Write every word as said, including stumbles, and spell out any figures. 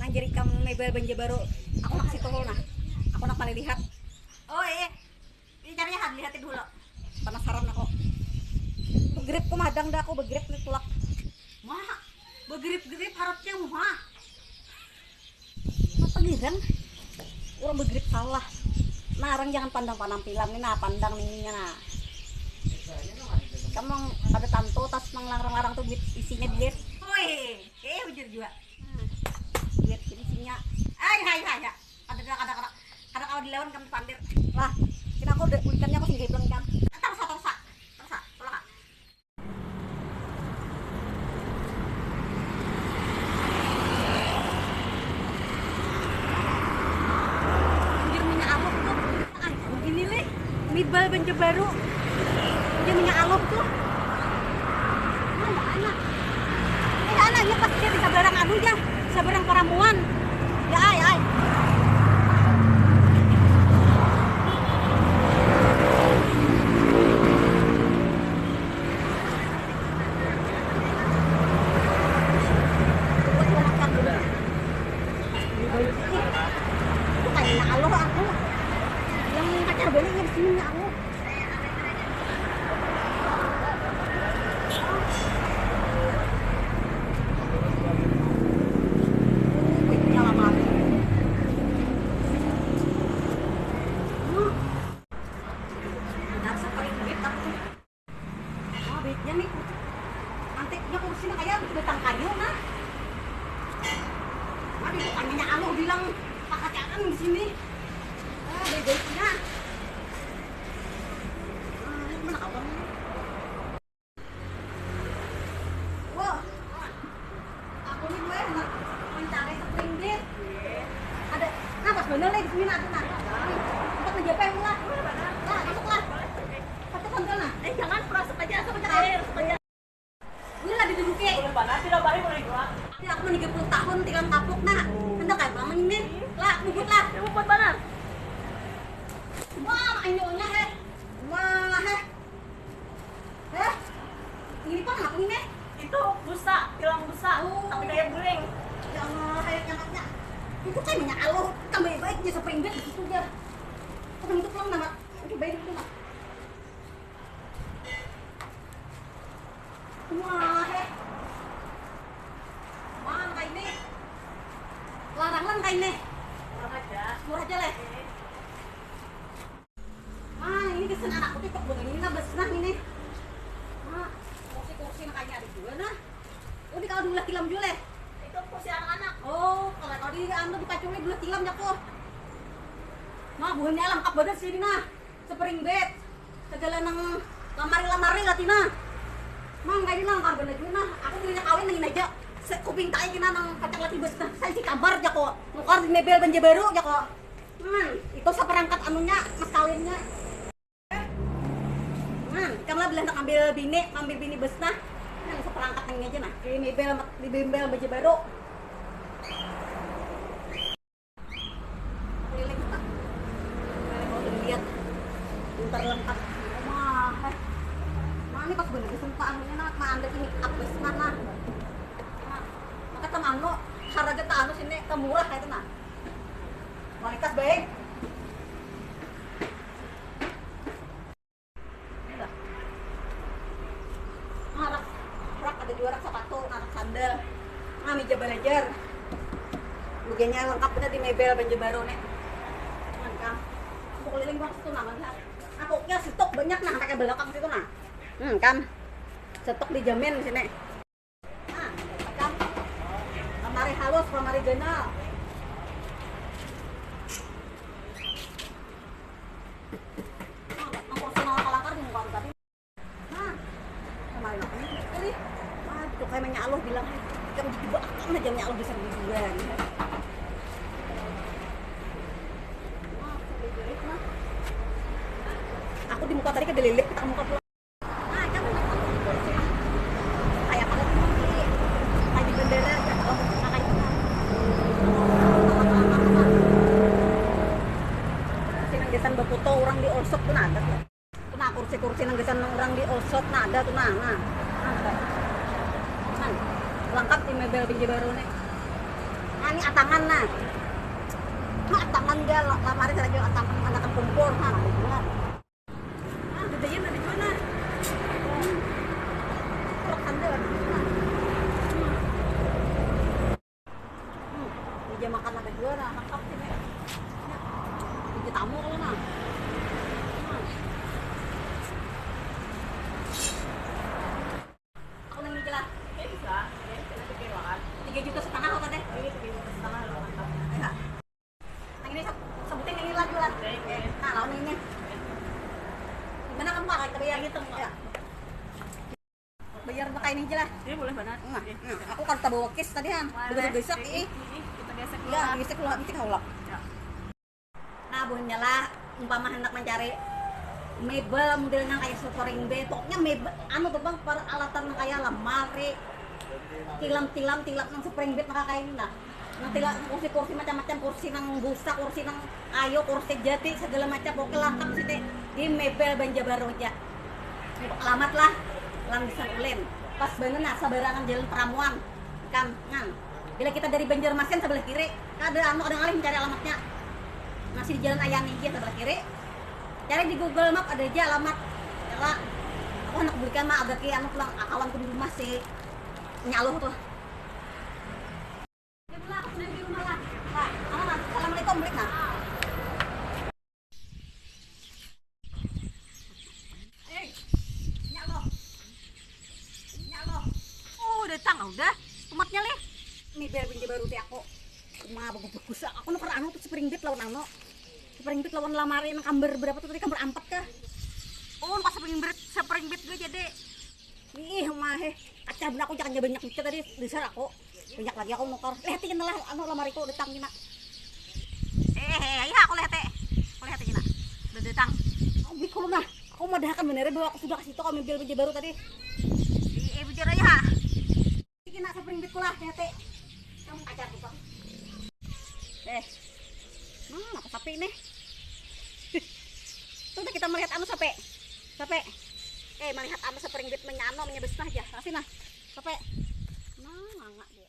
Jadi kamu mebel belanja baru, aku nak situ nah. Aku nak malilihat. Oh iya. Ini caranya kan lihatin dulu. Penasaran aku. Begrip ku madang dah aku begrip nih tulak. Wah, begrip-grip harapnya wah. Apa girang? Orang begrip salah. Nah, orang jangan pandang penampilan nih nah, pandang ningnya nah. Kamu ada tantu tas nang larang-larang tuh duit isinya duit. Woi, eh bujur juga. Nah, duit isinya. Ay, hay hay hay. Kada kada kada kada kada kawa dilawan kami pandir. Lah, kita aku udah ulikannya aku sing gebleng kan. Terus terus terus terus. Anjir minyak awak tuh. Ay, begini lih. Mibal belanja baru. Dia minyak awak tuh. Mana anak? Eh anaknya pas dia di sabarang anu ya, sabarang paramuan. Ya ay ay. Itu kayaknya Allah aku. Yang pacar balik yang sini ya Allah. Baiknya lama. Hmm. Dasar paling duit aku. Oh, duitnya nih. Antiknya kursinya kayak batang kayu nah. Aduh, bukannya Allah bilang pakacaan di sini. Ah, ada duitnya. Ah, mana kawan? Wah, aku nih gue hendak mencari spring bed. Ada, nah pas bener nih di sini nanti nah. Tempat menjepeng lah. Lah, masuk lah. Satu konten nah. Eh jangan, masuk aja, masuk aja. Ayo, masuk aja. Gue lah diduduki. Udah panas, tidak baik udah juga. Ya aku tiga puluh tahun tiga kapuk nah. Hendak kayak mama ini. Lah, bubut lah. Bubut panas. Wah, ini ulah heh. Wah, heh. Heh, ini pang apa ini? Itu busa, tilam busa. Oh. Tapi kayak guling. Ya Allah, kayak nyamatnya. Itu kan minyak aloe, tambah baik dia spring bed di situ dia. Aku bentuk lang nama, itu baik itu nah. Wah, heh. Wah, kayak ini. Larang lang kayak ini. Murah aja. Murah aja leh. Ah, ini kesan anakku tuh cocok banget ini nah, bes nah ini. Ah, kursi-kursi makanya ada juga nah. Oh, ini kalau diulah tilam juga leh. Itu kursi anak-anak. Oh, kalau kalau di anu dipacungi diulah tilam ya kok. Nah, buhannya lengkap banget sih ini nah. Spring bed. Segala nang lamari-lamari lah Tina. Mang kayak ini nang karban aja nah. Aku punya kawin nang ini aja. Kuping tai Tina nang pacar lagi bes nah. Saya si kabar aja kok. Nukar di mebel belanja baru aja kok. Hmm, itu seperangkat anunya, mas kawinnya. Hmm, kamu lah bilang nak ambil bini, ambil bini bes nah. Hmm, seperangkat yang aja nah. Di mebel, di bimbel baju baru. Keliling tak. Mau dilihat. Pintar lengkap. Wah, eh. Nah, ini pas bener sumpah anunya nah, nah ambil ini up bes nah. Nah, maka teman lo, harga tak anu sini, tak murah kayak itu nah. Kualitas baik. Nah, rak, rak ada jua rak sapatu, nah, rak sandal. Nah, mija balajar. Bugiannya lengkap benar di mebel belanja baru nih. Nah, kam. Aku keliling bang situ nah, melihat. Aku nya stok banyak nah, pakai belakang situ nah. Hmm, kam. Stok dijamin di sini. Nah, macam lamari halus, lamari ganal. Nah, nang kursi nang kalangkar di muka tadi. Nah, lamari nang ini tadi. Nah, itu kayak nanya Allah bilang, "Ikam gitu akan aja nanya Allah bisa liburan." Nah, bisa dililit, nah. Aku di muka tadi kada lilit, kita muka pulang. Sinang gasan baputo urang di Allsop tu nah ada tu. Tu nah kursi-kursi nang gasan urang di Allsop nah ada tu nah. Nah. Nah. Nah. Lengkap di mebel biji baru nih. Nah, Atangan nah. Nah, atangan dia la-, lamari saja atangan, anakan kumpul nah, ada jua. Ah, gedean ada jua nah. Hmm. Truk sandal ada jua nah. Hmm. Hmm. Meja makan ada jua nah, lengkap sini. Meja tamu kalau nah. Hmm. Aku nang ini lah. Ya bisa, ya, kita pikir makan. Tiga juta setengah kok tadi. Iya, tiga juta setengah loh, mantap. Ya. Nang ini sab-, sebutin nang ini lagi lah. Baik, baik. Nah, lawan ini. Gimana kamu pakai tadi ya? Yang hitam, Kak. Ya. Bayar pakai ini aja lah. Iya, boleh banget. Nah, iya, nah, aku kada tabawa case tadi han. Mana? Begesek-gesek, ih, ih. Ih, ih, kita gesek dulu. Ya, lah. Gesek dulu, nanti kaulak. Ya. Nah, buhannya lah, umpama handak mancari mebel model nang kaya spring bed, pokoknya mebel, anu tuh pang, peralatan nang kaya lamari, tilam-tilam, tilap nang spring bed nang kaya ini nah. Nang tilap kursi-kursi macam-macam, kursi nang busa, kursi nang kayu, kursi jati, segala macam, pokoknya lengkap sini di Mebel Banjarbaru aja. Alamat lah, Langisan Ulin. Pas banar nah, sabarangan Jalan Pramuan. Ikam, ngan. Bila kita dari Banjarmasin sebelah kiri, kada anu, kada ngalih mencari alamatnya. Masih di Jalan Ayani aja sebelah kiri. Cari di Google Map ada aja alamat. Kala, aku handak bulikan mah, agak ke anu pulang, kawan ku di rumah si Nyaluh tuh. Ya, bulan, aku sudah di rumah lah. Nah, alamat. Assalamualaikum, bulik nah. Eh, Nyaluh. Nyaluh. Oh, datang, ah, udah. Umatnya lih. Mebel Banjarbaru ti aku. Uma bagus-bagus. Aku nukar anu tuh spring bed lawan anu. Spring bed lawan lamari nang kambar berapa tuh tadi? Kambar ampat kah? Oh, nukar spring bed, spring bed gue jadi. Ih, uma heh. Kacar benar aku, jaknya banyak duitnya tadi, dasar aku. Banyak lagi aku nukar. Lihati kena lah, anu, lamariku datang kena. Eh, eh, eh, iya, aku lihati. Aku lihati kena. Udah datang. Aku beli corona. Aku madahakan bener bahwa aku sudah kasih tau Mebel Banjarbaru tadi. Eh, eh, bujur aja. Kena spring bed ku lah, lihati. Kamu kacar tuh, Bang. Eh. Hmm, apa sapi nih? Tuh, tuh kita melihat anu sapi. Sapi. Eh, melihat anu spring bed menyano, menyebesnah aja. Kasih nah. Sapi. Nah, mangga dia.